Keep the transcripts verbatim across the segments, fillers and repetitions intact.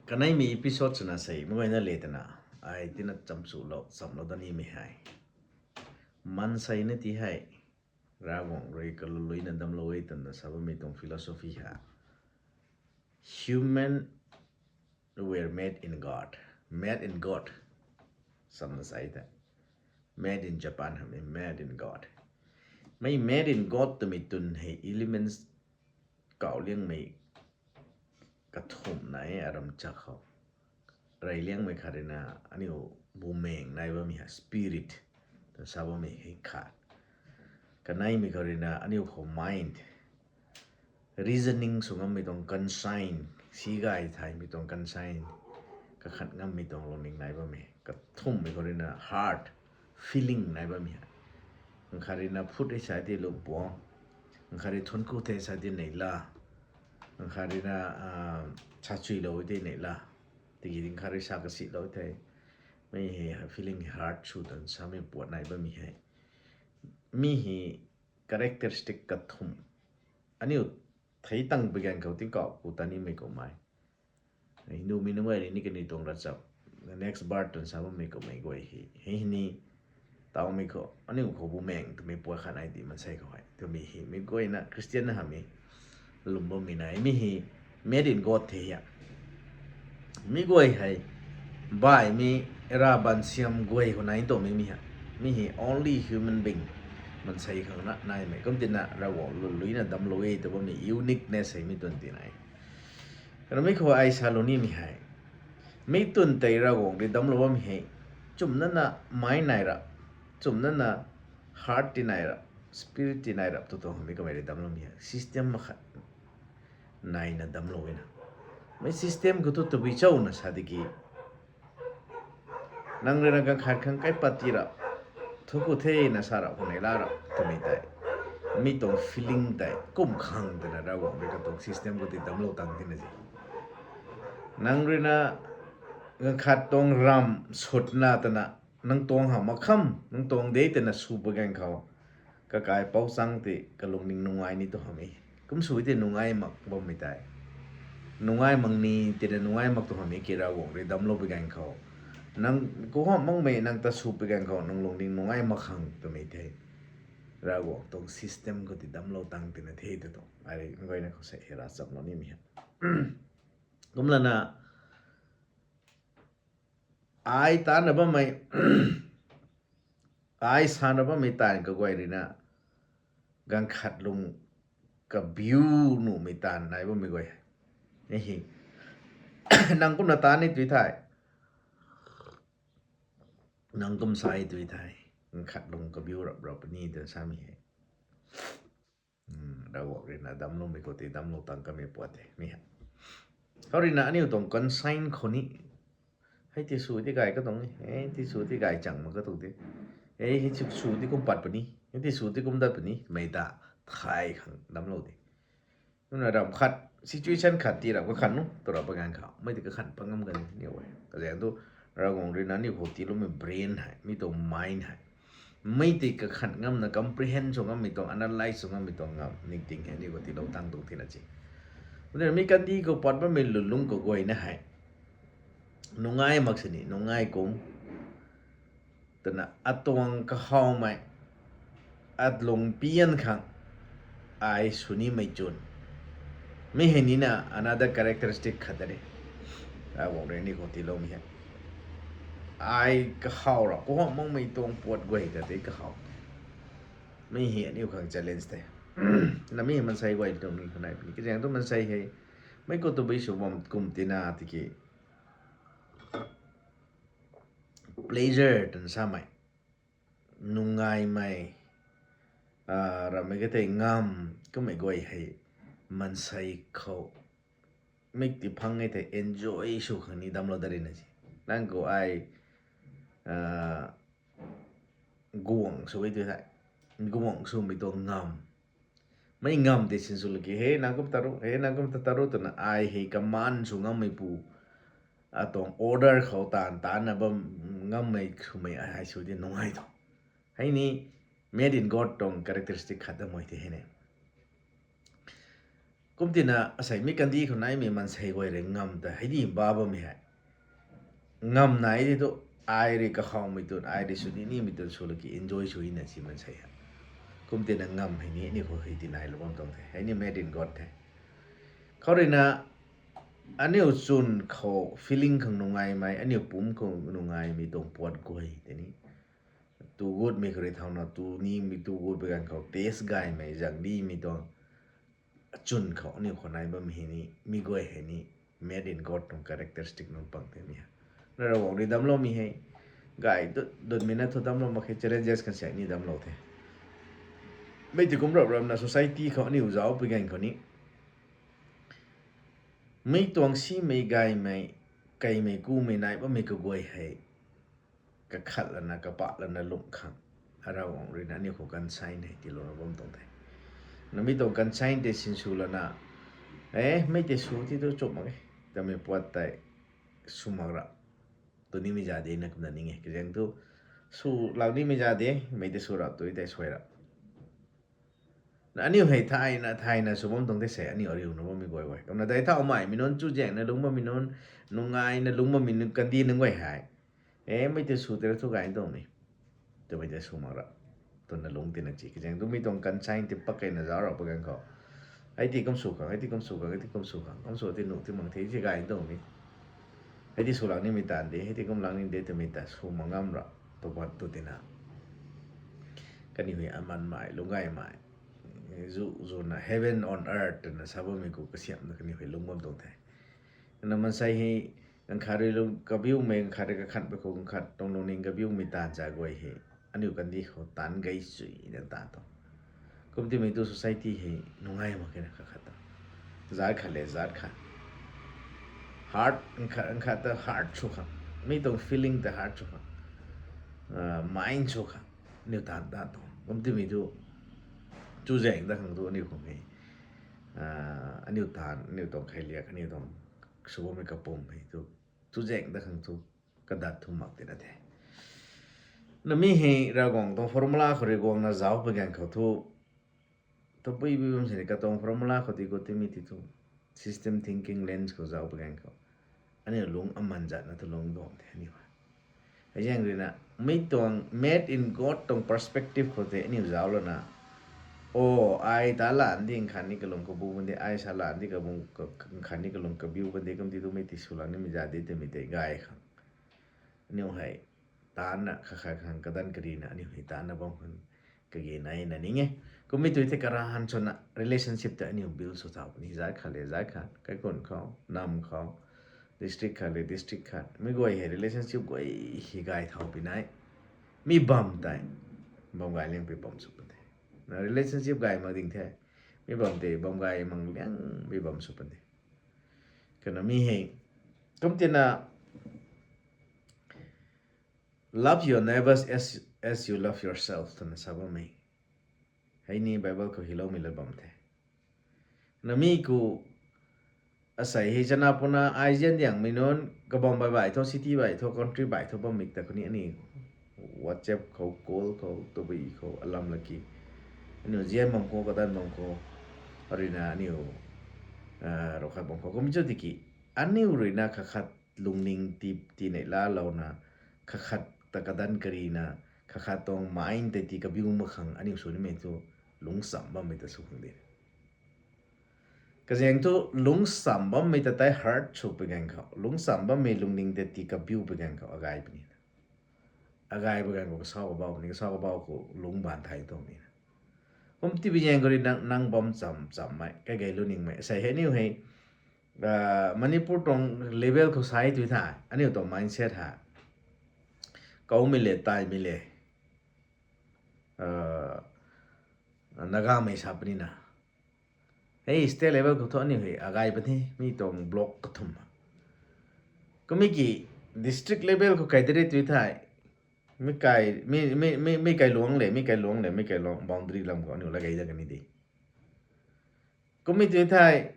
Kaneimei episode swna sei, meic guayna le twna, ai tina chamchulou, chamlou dat nimei hei. Maansei na ti hei, Ravguangc rui kaluluina damclou e twna sa bammei tuang philosophy ha. Human were made in God. Made in God. Samna sai the. Made in Japan hamei made in God. Mei made in God twmei twn hei elements kauh liangmei kathumh nai e aram chak khou. Rey liangmei khat ruina aniu bumaeng nai bammei ha spirit twna sa bammei hei khat. Kaneimei khat ruina aniu khou mind, reasoning sw ngammei tuang conscience, si gay thaymei tuang conscience, kakhat ngammei tuang lungning nai bammei. Kathumhmei khou ruina heart, feeling nai bammei ha. Nkhat ruina phut e sa tei lungpuang, nkhat rui thuanc ku the sa tei neihla, nkhat ruina sachuilou tei neihla, tiki nkhat rui sa kasihlou the. Mei hei feeling heart sw tan samei puat nai bammei hei. Mi hei characteristic kathumh. Aniu thei tang pui ganv khou tingkauh ku ta nimei kummei. Hindumei nunc guay rui ni kaniw tuang ravchap, next birth twna sa bammei kummei guay hei, hei ni tawmei khou aniu khou bumaeng twmei puat khat nai di maansei khou hei. Twmei hei meic guayna Christian na hamei lwm bammei nai. Mi hei made in God the ha. Mi guay hei baihmei rav baansiam guay khou nai tuangmei mi ha. Mi hei only human being, maansei khang na naimei. Kum tina Ravguangc luluina damclou e tw bammei uniqueness hei mi twn tina e. Ramei khou ai salou nimei hei, mi twn tei Ravguangc rui damclou bammei hei, chumnana mind nai rap, chumnana heart ti nai rap, spirit ti nai rap tu tuang hamei kamei rui damcloumei hei system makhat naina damclou e na. Mei system khou thu tabui chau na sa tiki, nang rui na ganv khat khang kaipat ti rap, thuanc ku thena sa rap khou neihla rap twmei tei, mi tuang feeling tei kum khang twna Ravguangc rui katuang system khou ti damclou tang tina si. Nang rui na ganv khat tuang ramv sutna twna, nang tuang ha mak kham, nang tuang de twna sw pui ganv khou, kakaipouc chang tei kalungning nungai ni tu hamei. Kum sw tei nungai mak bammei tei, nungai mak ni tina nungai mak tu hamei ki Ravguangc rui damclou pui ganv khou, nang khou ha makmei nang ta sw pui ganv khou nang lungning nungai mak khang twmei the. Ravguangc tuang system khou ti damclou tang tina the tu tuang ai rui guayna khou sei hei ravchamlou nimei ha. Kumlana ai tana bammei, ai sana bammei taanv kaguay rui na, ganv khat lung kabiu nuhmei taanv nai bammei guay. Hei, nang kumna taanv ni tui thei, nang kum sa e tui thei, ganv khat lung kabiu rap rap puni twna samei hei. Ravguangc rui na damcloumei khou tei damclou tang kamei puat the mi ha. Khou rui na aniu tuang conscience khou ni, hei ti sw ti gay katuang e, hei ti sw ti gay chang mak katuang de, hei hei sw ti kum pat puni, hei ti sw ti kum dat puni mei ta thay khang damclou de. Kumna ramv khat, situation khat ti rap kakhan nu tu rap pui ganv khou mei tei kakhan pat ngam kan ni e. Kazaeng thu Ravguangc rui na aniu khou tiiloumei brain hei, mi tuang mind hei, mei tei kakhan ngamna comprehend sw ngammei tuang, analyze sw ngammei tuang ngam ningting hei aniu khou tiilou tang tuang tina si. Kumna mi kandih khou pat bammei lwnlung kaguayna hei nungai mak sini, nungai kum twna atuang kahawmei, atlung pian khang ai sw nimei chwn. Mi hei nina another characteristic khat de. Ravguangc rui aniu khou tiiloumei hei, ai kahaw ra, kahaw makmei tuang puat guay ta tei kahaw. Mi hei aniu khang challenge the. Na mi hei maansei guay tuang ni khou nai puni. Kazaeng thu maansei hei mei khou tabui sw bam kum tina tiki, pleasure twna samei, nungaimei, ramei katei ngam, kummei guay hei maansei khou mik ti phang e thei enjoy sw khang ni damclou dat rina si. Nang khou ai guang sw e tui thei, guang swmei tuang ngam, mei ngam tei sinsw laki, he nang kum taru, he nang kum ta taru twna ai hei command sw ngammeipu, atuang order khou taanv taanna bam ngammei swmei ai hei sw di nungai tu. Hei ni made in God tuang characteristic khat damei tei hei ne. Kum tina asei mi kandih khou naimei mansei guay rui ngam ta hei di ba bammei hei. Ngam nai di tu, ai rui kakhawmei tun, ai rui sw ni nimei tun sw laki enjoy sw na si mansei hei. Kum tina ngam hei ni aniu khou hei ti nailou bam tuang the. Hei ni made in God the. Khou rui na, aniu chwn khou feeling khang nungaimei, aniu pumc khou nungaimei tuang puat guay tei ni. Tu gutmei khou rui thauna, tu nimei tu gut pui ganv khou taste gaymei, zang nimei tuang chwn khou aniu khou nai bammei hei ni, mi guay hei ni, made in God tuang characteristic nunc pang the mi hei. Na Ravguangc rui damcloumei hei, gay dut, dutmei na thu damclou mak khe, challenges kan siak ni damclou the. Mei ti kum rap ramna society khou aniu zauc pui ganv khou ni. Mi tuang simei gaymei, keimei kumei nai bammei kaguay hei. Kakhat lana, kapat lana lum khang. Ravguangc rui na aniu khou concern hei tiilouna bam tuang the. Na mi tuang concern tei sinsw lana, e, mei tei sw ti tu chum mak e. Tamei puat tei sw mak ra. Tu nimei za de na kumna ning e. Kazaeng thu, sw lak nimei za de, mei tei sw rap tu tei suai ra. Na aniu hei thayna, thayna sw bam tuang the se, aniu ariuna bammei guay guay. Kumna dei thaumei, mi nunc chuzaengna lungc bammei nunc, nungaina lungc bammei nunc, kandih nunc guay hei. E, mei tei sw tei ra thu gay tuang ni. Twmei tei sw mak ra. Twna lungc tina chi. Kazaeng tu mi tuang concern tei pak keyna zauc ra pui ganv khou. Hei ti kum sw khang, hei ti kum sw khang, hei ti kum sw khang. Kum sw ti nuh ti mang the, si gay tuang ni. Hei ti sw lak nimei taanv de, hei ti kum lak ni de twmei ta sw mak ngam ra. Tu pat tu tina. Kaniw hei amanmei, lungc gaymei. Zu, zuna heaven on earth twna sa bammei khou kasiamhna kaniw hei lungc bam tuang the. Na mansei hei, ganv khat rui lung kabiumei, ganv khat rui kakhan pui khou, ganv khat tuang lungning kabiumei taanv za guay hei. Aniu kandih khou taanv gay chuina taanv tuang. Kum timei tu society hei nungai mak khe na kakhat ta. Zat khat le zat khat. Heart, ganv khat, ganv khat ta heart sw khang. Mi tuang feeling ta heart sw khang. Ah, mind sw khang. Aniu taanv, taanv tuang. Kum timei tu chuzaeng dat khang tu aniu khang hei. Ah, aniu taanv, aniu tuang kheiliak, aniu tuang sw bammei kapwm hei tu. Chuzaeng dat khang tu kadat thu mak tina the. Na mi hei Ravguangc tuang formula khou rui guangna zauc pui ganv khou thu. Tabui bui bam sini katuang formula khou ti gut timei ti thu. System thinking lens khou zauc pui ganv khou. Aniu lungc aman zatna thu lungc duang the aniu hei. Hei zaeng rui na, mi tuang made in God tuang perspective khou tei aniu zauc lana. O, ai ta lan di nkhan ni kalung kabu bam de, ai sa lan di kabung k-, k-, nkhan ni kalung kabiu bam de, kum ti tu mei ti sw lak nimei za de twmei tei gay khang. Aniu hei, taanna kha kha khang kadanv karina, aniu hei taanna bam khang kage naina ning e. Kummei tu thei karahan swna relationship ta aniu build sw thau puni, zat khat le zat khat, kaikhun khou, nam khou, district khat le district khat. Mi guay hei relationship guay hei gay thau puni. Mi bam tei, bam gay liang pui bam sw puni. Na relationship gay mak ding the. Mi bam tei, bam gay mak liang pui bam sw puni. Kana mi hei, kum tina, love your neighbors as, as you love yourself, twna sa bammei. Hei ni Bible khou hyloumei lat bam the. Na mi khou, asei hei chana puna ai zian diangmei nunc, kabam bai bai tho, city bai tho, country bai tho, bammei ta khou ni aniu WhatsApp khou, call khou, tabui khou, alam laki. Aniu zian bam khou, kadanv bam khou, arui na aniu, ah, rau khat bam khou. Kum cho tiki, aniu rui na kha khat lungning ti, ti neih lalouna, kha khat ta kadanv karina, kha khat tuang mind tei ti kabiu mak khang aniu sw nimei thu lungcham bammei ta sw khang de. Kazaeng thu lungcham bammei ta tei hurt sw pui ganv khou, lungcham bammei lungning tei ti kabiu pui ganv khou agay puni. Agay pui ganv khou kasau kabau puni, kasau kabau khou lungc baan thai tuang ni. Kum ti pui zaeng khou rui nang, nang bam cham chammei, kaigay lu ningmei. Asei hei aniu hei, ah, Manipur tuang level khou sa e tui the, aniu tuang mindset hei. Kaumei le, Taimei le, ah, Nagamei sa puni na. Hei state level khou thu aniu hei agay puni, mi tuang block kathumh. Kummei ki district level khou kai de ri tui the, mi kai, mi, mi, mi, mi kai luang le, mi kai luang le, mi kai luang boundary lam khou aniu lagay dat kani de. Kummei tui the,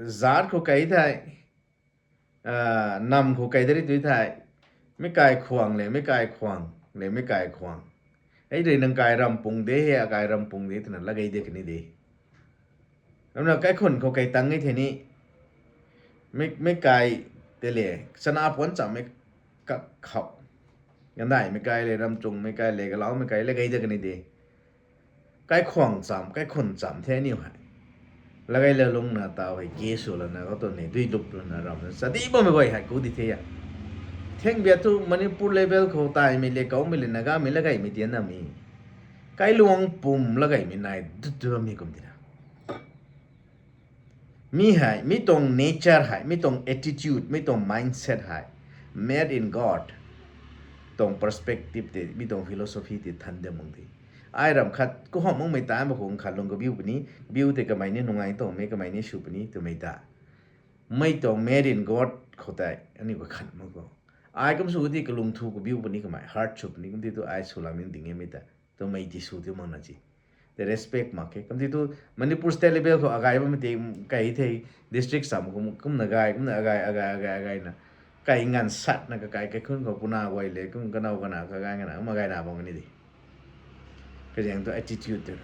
zat khou kai the, ah, nam khou kai de ri tui the, mi kai khwang le, mi kai khwang le, mi kai khwang. Hei rui nang kai rampung de, hei akai rampung de, twna lagay dat kani de. Ramna kaikhun khou kai tang e the ni, mei, mei kai te le, chana puan cham mei kak khou. Gandaimei kai le, ramchungmei kai le, galaumei kai le, gay da kani de. Kaikhwang cham, kaikhun cham the aniu hei. Lagai la lungna tau hei ge sw lana, khou tu ni dui lup lana, ramna chadi bammei guay hei ku di the a. Thengbia thu Manipur level khou taimei le, kaumei le, Nagamei lagaymei tian na mi. Kailuang pum lagaymei nai dut dut bammei kum tina. Mi hei, mi tuang nature hei, mi tuang attitude, mi tuang mindset hei, made in God tuang perspective tei, mi tuang philosophy tei than de mung di. Ai ram khat ku hom makmei ta, ma khou khat lung kabiu puni, biu tei kamei ni nungai tuangmei, kamei ni sw puni twmei ta. Mei tuang made in God khou tei aniu kakhan mak khou, ai kum sw di kalung thu kabiu puni, kamei heart sw puni, kum ti tu ai sw lam ning ding e mei ta. Twmei ti sw ti mak na chi. Tei respect mak khe. Kum ti tu Manipur state level khou agay bammei tei kai the, district sam kum, kumna gay, kumna agay, agay, agay, agayna. Kai ngan satna kakai kaikhun khou puna guay le, kum kanow kana, kagay kana, kum agayna bam kani di. Kazaeng tu attitude tei.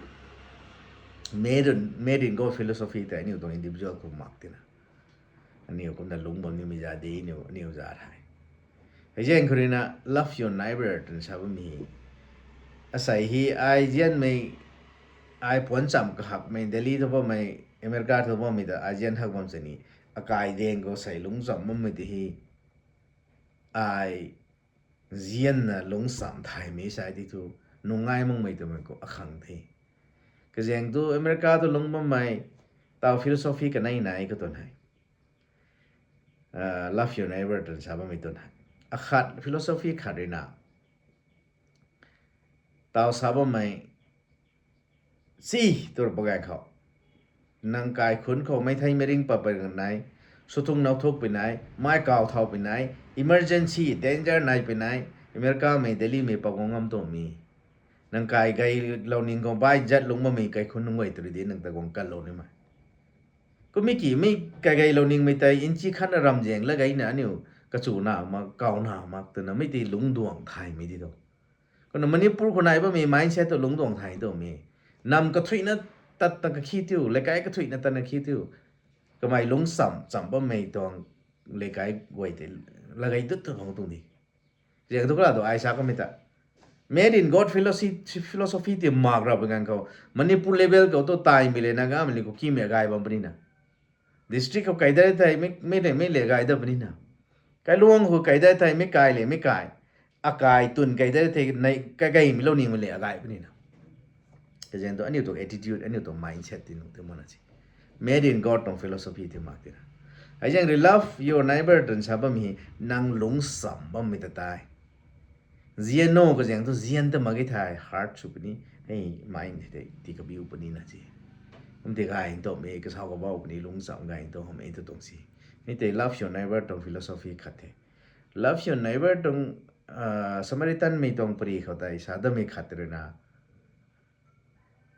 Made in, made in God philosophy tei aniu tuang individual khou mak tina. Aniu kumna lungc bam nimei za di, aniu, aniu za thei. Hei zaeng khou ruina love your neighbor twna sa bammei. Asei hi ai zianmei, ai puan cham kahakmei, Delhi thu bammei, America thu bammei ta ai zian hak bam sini, akai deng khou sei lungc cham bammei ti hi, ai zianna lungc cham thaymei sai ti thu, nungai makmei twmei khou akhang the. Kazaeng tu America tu lungc bammei, tau philosophy kanei nai katuan hei. Love your neighbor twna sa bammei tun hei. Akhat philosophy khat ruina, tau sa bammei, si, tur pagang khou, nang kaikhun khou mei thei mei ring pat pui nai, swthung now thuk pui nai, mai kau thau pui nai, emergency, danger nai pui nai, Americamei, Delhimei paguang ngam tuang mi. Nang kai gaylou ning khou bai zat lungc bammei kaikhun nunc guay tu ri di, nang ta guang kanlou nimei. Kummei ki, mi kagay lou ningmei tei inchi khatna ramzaeng lagaina aniu kachuna mak, kauna mak twna mi tei lungcduang thaymei di tu. Kumna Manipur khou nai bammei mindset tu lungcduang thay tu mi. Nam kathuina tatna kakhi tiu, leikai kathuina tatna khi tiu. Kamei lungc cham, cham bammei tuang leikai guay tei lagay dut tu khang tuang di. Zaeng tu kala tu ai sa kamei ta, made in God philosophy, philosophy ti mak ra pui ganv khou, Manipur level khou tu taimei le, Nagamei le, Kukimei agay bam punina. District khou kai da thei, mei, mei le, mei le agay da punina. Kailuang khou kai da thei, mei kai le, mei kai. Akai tun kai da thei, nai, kagaymei lou ningmei le agay punina. Kazaeng tu aniu tuang attitude, aniu tuang mindset ti nung ti mana si. Made in God tuang philosophy ti mak tina. Hei zaeng rui love your neighbor twna sa bam hi, nang lungc cham bammei ta tei. Zian no kazaeng tu zian ta mak ge thei, heart sw puni, hei mind tei, ti kabiu puni na si. Kum tei gay ntummei, kasau kabau puni, lungc cham gay ntummei tu tuang si. Mi tei love your neighbor tuang philosophy khat the. Love your neighbor tuang, Samaritanmei tuang pari khou tei sa dammei khat ruina,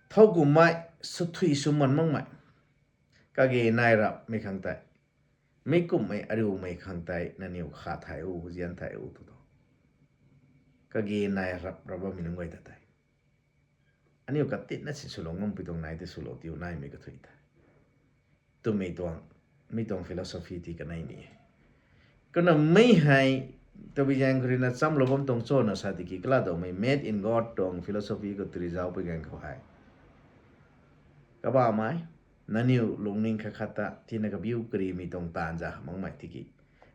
thow kummei, swthui sw man makmei, kage nai rapmei khang tei, mi kumhmei ariumei khang tei nangniw kha thay u, zian thay u tu tu. Kage nai rap rap bammei nunc guay ta tei, aniu katitna si swlou ngampui tuang nai tei swlou tiu naimei kathui tei. Twmei tuang, mi tuang philosophy ti kanei ni. Kumna mi hei, tabui zaeng khou ruina chamlou bam tuang chana sa tiki kala daumei made in God tuang philosophy khou tiri zauc pui ganv khou hei, kabamei, nangniw lungning khat khat ta tina kabiu karimei tuang taanv za makmei tiki,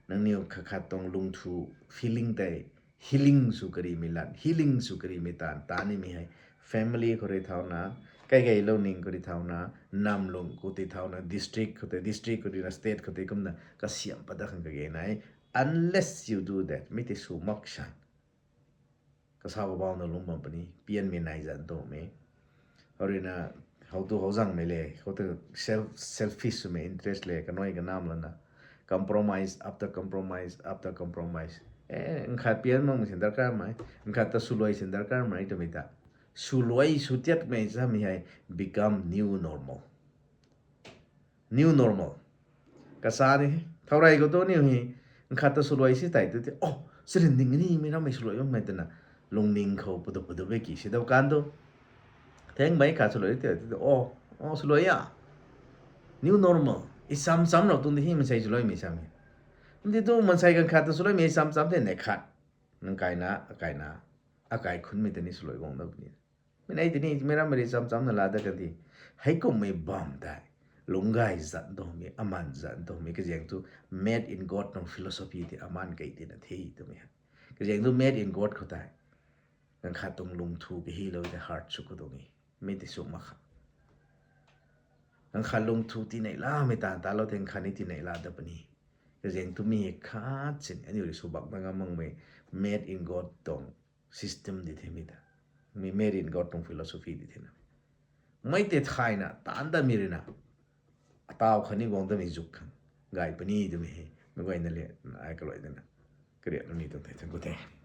nangniw khat khat tuang lungthu feeling tei healing sw karimei lan, healing sw karimei taanv, taanv nimei hei family khou rui thauna, kaigeilou ning khou rui thauna, namlung khou tei thauna, district khou tei, district khou ruina state khou tei kumna kasiam pat dat khang kage nai. Unless you do that, mi tei sw mak san, kasau kabauna lungc bam puni, pianmei nai zan tuangmei. Hou ruina, how tu how zangmei le, how tu self, selfish swmei interest le, kanui kanam lana, compromise after compromise after compromise. E, nkhat pian makmei sin darkar mei, nkhat ta swluai sin darkar mei twmei ta. Swluai sw tiatmei samei hei become new normal. New normal. Kasa ni, thaurei khou tu aniu hi, nkhat ta swluai si tei tu ti, o, sirin ding ni, mi rammei swluai bammei twna, lungning khou padu padu be ki si dau kan tu. Thengmei khat swluai tei tu, o, o, swluai a. New normal, i cham cham rau tuang di hei maansei swluaimei sam e. Kumti tu maansei ganv khat ta swluaimei cham cham the, neih khat nang kaina, akaina, akai khunmei ta ni swluai guang da puni. Mi nei tini meic rammei rui cham chamna laa dat kan di. Heikumhmei bam tei, lungc gay zat tuangmei, aman zat tuangmei, kazaeng thu made in God tuang philosophy tei aman key tina the twmei hei. Kazaeng thu made in God khou tei, ganv khat tuang lungthu kahilou tei heart sw khou tuang e. Mi tei sw mak kha. Ganv khat lungthu tinei lamei taanv talou tei ganv khat ni tinei la dat puni. Kazaeng thu mi hei khat sin aniu rui sw bak na ngam makmei made in God tuang system di the mi ta. Mi made in God tuang philosophy di the na. Mei tei thayna taanc datmei rui na, ataw khatni guang datmei zuk khang gay puni twmei hei meic guayna le ai kaluai dana kariak nunc ni tuang the, thank you the.